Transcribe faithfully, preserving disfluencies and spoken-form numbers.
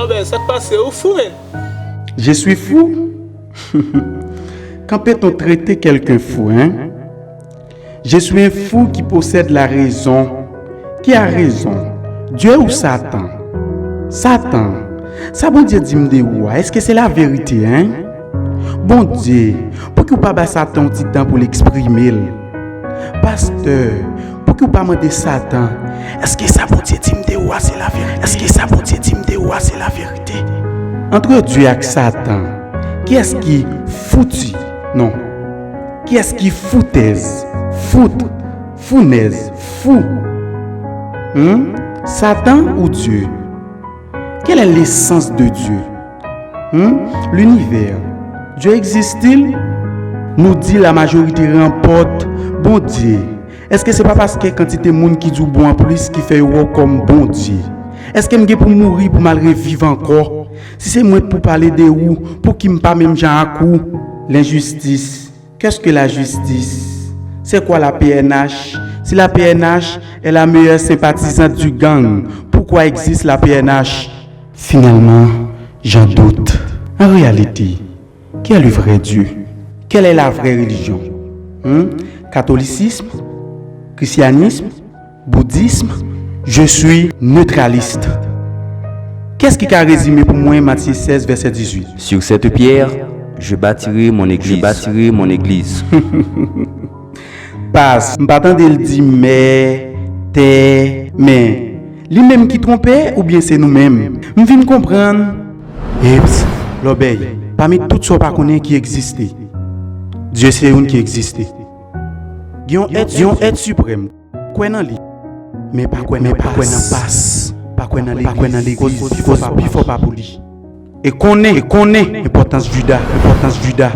Lòbèy, sa k pase? Ou fou, menm? Je suis fou? Quand peut-on traiter quelqu'un fou, hein? Je suis un fou qui possède la raison. Qui a raison? Dieu ou Satan? Satan, sa Bondye di m de ou a, èske se laverite, hein? Bondye, pouki w pa ba Satan yon ti tan pou l eksprime l? Pastè, pouki w pa mande Satan, èske sa Bondye di m de ou a se laverite? Èske sa Bondye di m de ou a se laverite? Entre Dieu ak Satan, kiyès ki fouti? Non. Kiyès ki foutèz? Fout, founèz, fou? Hmm? Satan ou Dieu? Quelle est l'essence de Dieu? Hmm? L'univers. Dieu existe-t-il? Nou di la majorité remporte. Bondye, èske se pa paske kantite moun ki di w bon an plis ki fè yo wè w kòm Bondye? Èske m gen pou mouri pou m al reviv ankò? Si se mwen k pou pale de ou, pouki m pa menm jan ak ou? Lenjistis. Qu'est-ce que la justice? C'est quoi la P N H? Si la P N H est la meilleure sympathisante du gang, pourquoi existe la P N H? Finalement, j'en doute. En réalité, qui est le vrai Dieu? Quelle est la vraie religion? Hmm? Catholicisme? Christianisme? Bouddhisme? Je suis neutraliste. Kiyès ki ka rezime pou mwen Matye sèz vèsè dizuit? Sur cette pierre, je bâtirai mon église. Je bâtirai mon église. Pas, m pa tande l di mè, tè, men. Li menm ki twonpe oubyen se nou menm? M vin konprann. Eps, Lòbèy, pami tout sa w pa konnen ki egziste, Dye se youn ki egziste. Gen yon èt, gen yon èt siprèm. Kwè nan li. Men pa kwè nan, men pa kwè nan pas. Pa kwè nan legliz. Koz pi fò pa pou li. E konnen, e konnen enpòtans Jida, enpòtans Jida.